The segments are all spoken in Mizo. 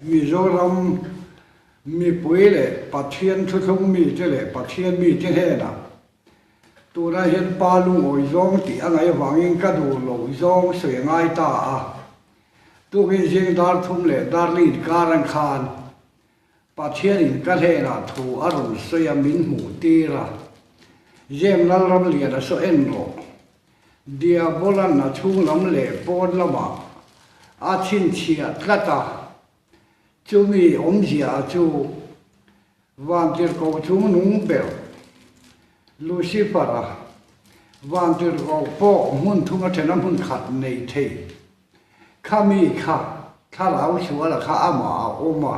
Mizoram mipui leh Pathian thuthlung mite leh Pathian mite hnenah tunah hian pa lungawi zawng tih a ngaih avangin ka duh loh zawng sawi a ngai ta a. Tukin zing dar thum leh dar li inkar ang khan Pathianin ka hnenah thu a rawn sawi a min hmuh tir a, Jem Lalramliana saw en rawh. Diabolan a chhunglam leh pawn lamah a chhinchhiah tlat a, chumi awmzia chu Vantirhkoh chungnung ber Lucifer-a Vantirhkoh pawh hmun thum a thena hmun khat nei thei khami kha thlarau suala kha amah a awm a.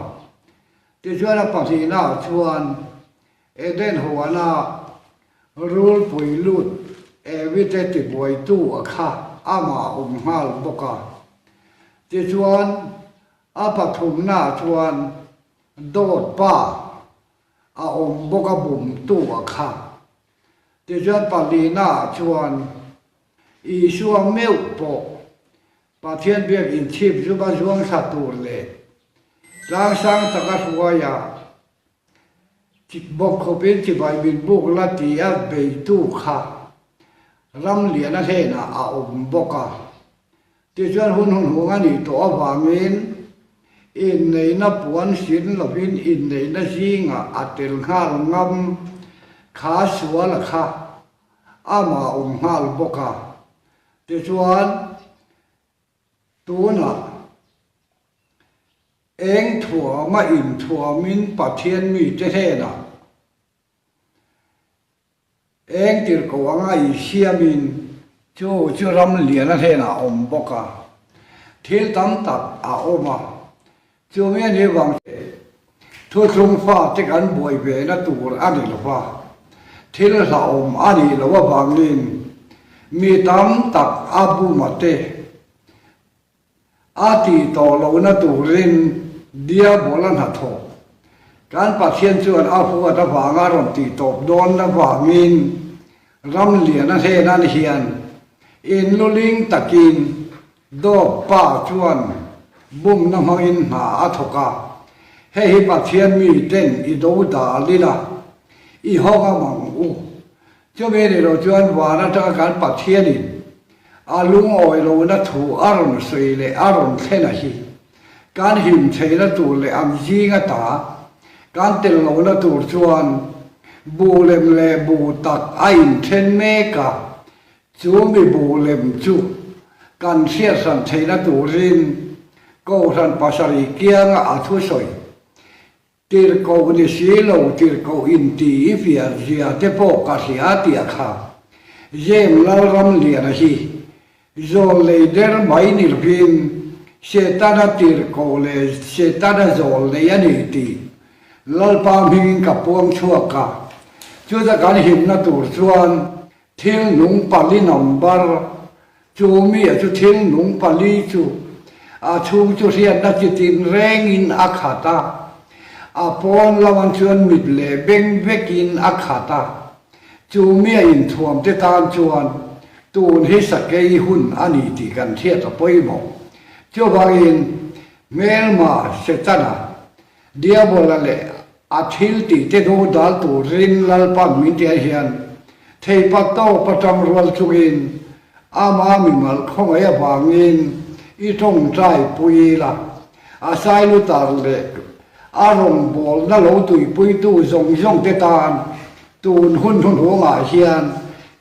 Tichuan a pahnihnaah chuan Eden huana rulpui lut Evite tibuaitu a kha amah awm nghal bawk a. Tichuan, a pathumnaah chuan dawt pa a awm bawk a bumtu a kha. Tichuan palinaah chuan Isua meuh pawh Pathian biak inchhip zuma zuang thla tur leh tlangsang taka hruaia Bawk khawpin chibai min buk la ti a beitu kha Ramliana hnenah a awm bawk a. Tichuan hun hun hung a nih tawh avangin inneihna puan sin lovin inneihna zingah a tel nghal ngam kha suala kha amah awm nghal bawk a. Tichuan tunah Eng thuama inthuamin Pathian mite hnenah eng tirhkoh anga insiamin chu chu ram liana hnenah a awm bawk a, thil tam tak a awm a. Chumi a nih vang thuthlung fate kan buai vena tur a ni lo va, thil hlauhawm a nih loh avangin mi tam tak a buma te A tih tawh lohna turin Diabola hnathawk kan Pathian chuan a huat avanga rawn tih tawp dawn avangin Ramliana hlenan hian inluling takin dawt pa chuan bumna hmangin hna a thawk a, hei hi Pathian miten i do dal ila i hawng a mang u. Chumi ni lo chuan van atanga kan Pathianin a lungawi lohna thu a rawn sawi leh a rawn thlen a hi kan him theihna tur leh an zing ata kan tel lohna tur chuan buh lem leh buh tak a inthen mek a, chu mi buh lem chu kan hriatsan theihna turin Kohhran pasarih kianga a thusawi Tirhkoh ni si lo, tirhkoh inti i fiah zia te pawh ka hria tih a kha. Jem Lalramliana hi zawl nei der mai ni lovin Setana tirhkoh leh Setana zawl nei a ni tih Lalpa hmingin ka puang chhuak a. Chuta kan himna tur chuan Thil nung pali number, Chu mi a chu thil nung pali chu a chhung chu hriatna chi tin rengin a khat a, a pawn lamah chuan mit leh beng vekin a khat a. Chu mi a inthuam te tan chuan tun hi sakei hun a ni tih kan hriat a pawimawh. Chuvangin hmelma Setana Diabola leh a thil tih te hnu dal turin Lalpan min ti ai hian theipa tawp atang rual chungin ama mimal khawngaih avangin i tawngtai pui ila, a sailutar leh a rawngbawlna lo tuipuitu zawng zawng te tan tun hun hnuhnungah hian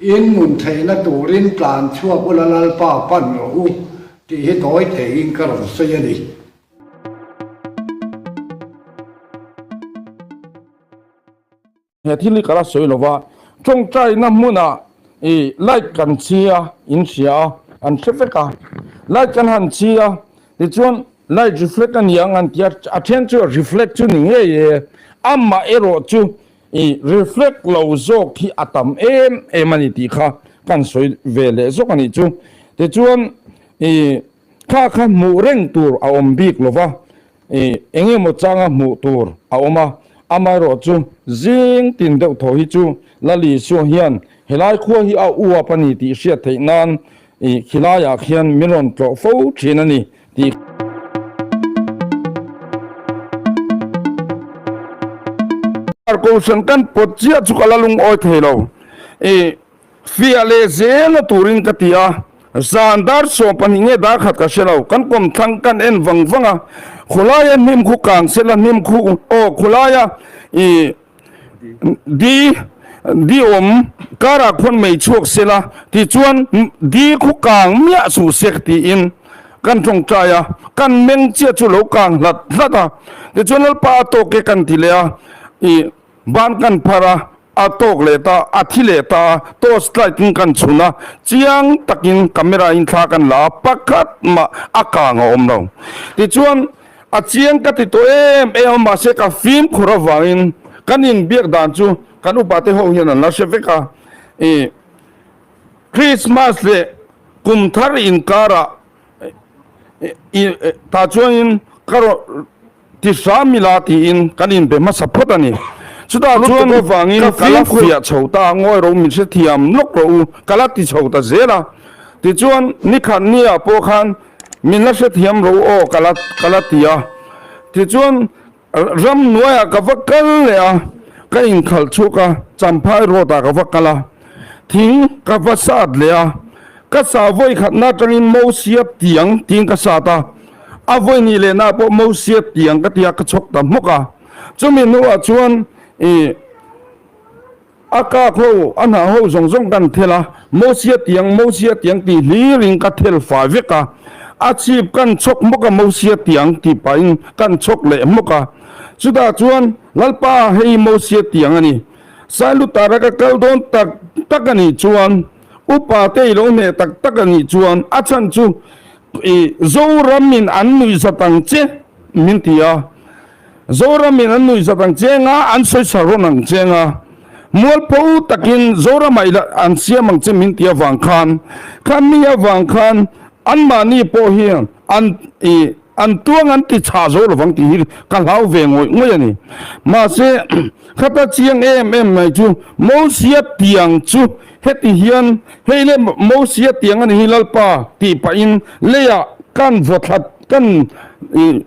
in nun theihna turin tlan chhuak ula Lalpa pan rawh u tih hi tawi theihin ka rawn sawi a ni. He thil hi ka la sawi lo va, tawngtaina hmunah i light kan chi a, in hria a, an hre vek a, light kan han chi a, tichuan light reflect a ni ang an ti a, a then chu reflect chu ni ngei e, amah erawh chu i reflect lo zawk hi a tam em em a ni tih kha kan sawi ve leh zawk a nih chu, tichuan i. Kha kha hmuh reng tur a awm bik lo va, ih eng emaw changa hmuh tur a awm a, amaherawh chu zing tin deuh tho hi chu Lal Isua hian helai khua hi a uap a ni tih hriat theih nan ih khilaiah khian min rawn tlawh fo thin a ni tih. Kohhran kan pawt chiah chu ka la lungawi thei lo. I fiah leh zelna turin ka ti a, zan dar 12 nge dar khat ka hre lo, kan kawmthlang kan en vang vang a, khawlaia hnim khu kang sela hnim khu aw khawlaia i di di awm karah khuan mei chhuak sela tichuan di khu kang miah suh sek tiin kan tawngtai a, kan meng chiah chu lo kang hlat hlat a, tichuan Lalpa a tawk e kan ti leh a, ih ban kan phar a, a tawk leh ta, a thi leh ta a, torch light in kan chhun a, chiang takin camera in thla kan la a, pakhat mah a kang a awm lo. Tichuan a chiang ka ti tawh em em a, mahse ka fimkhur avangin kan inbiak dan chu kan upa te ho hian an la hre vek a, ih Christmas leh kum thar inkarah tah chuanin ka rawn ti hram ila tiin kan inbe hmasa phawt a ni. Chutah chuan ka fimkhur chho ta a, ngawi ro min hrethiam lawk rawh u, ka la ti chho ta zel a. Tichuan nikhat niah pawh khan min la hrethiam ro aw ka la ka la ti a. Tichuan Ramhnuaiah ka va kal leh a, ka inkhalh chhuk a, Champhai road ah ka va kal a, thing ka va sat leh a, ka sa vawi khatna atangin Mosia tiang tiin ka sat a, a vawi nih lehna ah pawh Mosia tiang ka ti a, ka chhawk ta hmawk a, chumi hnuah chuan ih. A kak ho, a hnah ho zawng zawng kan thel a, Mosia tiang, Mosia tiang tih hlirin ka thel fai vek a, a chhip kan chhawk hmawk a, Mosia tiang tih pahin kan chhawk leh hmawk a. Chutah chuan, Lalpa, hei Mosia tiang a ni. Sailutara ka kal dawn tak tak a nih chuan, upa te i lo hneh tak tak a nih chuan, a chhan chu i Zoramin an nuihzat ang che, min ti a. Zoramin an nuihzat ang cheng a, an sawisa rawn ang cheng a, mualpho takin Zoramah ila an siam ang che min ti avang khan, kha mi avang khan anmahni pawh hi an i an tuang an ti chhah zo lovang tih hi ka hlau ve ngawih ngawih a ni. Mahse, khata chiang em em mai chu Mosia tiang chu heti hian hei le Mosia tiang a ni hi Lalpa tih pahin leiah kan vaw thla kan i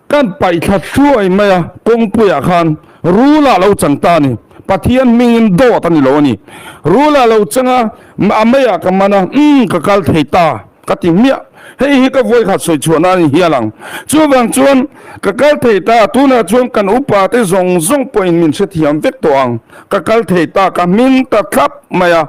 Kan paih thla hruai mai a, kawngpuiah khan rul ah lo chang ta a ni. Pathian hmingin dawt a ni lo a ni. Rul ah lo chang a, a meiah ka man a, umm ka kal thei ta ka ti hmiah. Hei hi ka vawikhat sawi chhuahna a ni hial ang. Chuvang chuan ka kal thei ta, tunah chuan kan upa te zawng zawng pawhin min hrethiam vek tawh ang. Ka kal thei ta, ka hming ta thlap mai a.